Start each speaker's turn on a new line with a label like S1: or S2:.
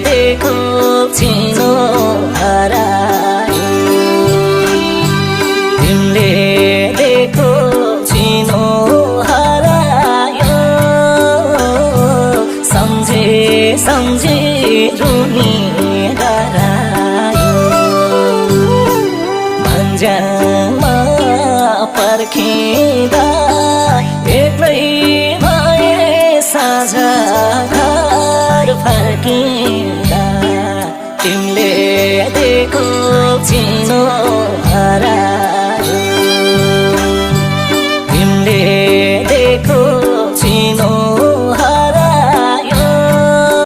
S1: देखो चिनो हरायो तिमीले देखो चिनो हरायो सम्झे सम्झे रुनी डरायो भन्ज्याङमा पर्खिँदा एक्लै भए साझा घर फर्किँदा तिमीले देखो चिनो हरायो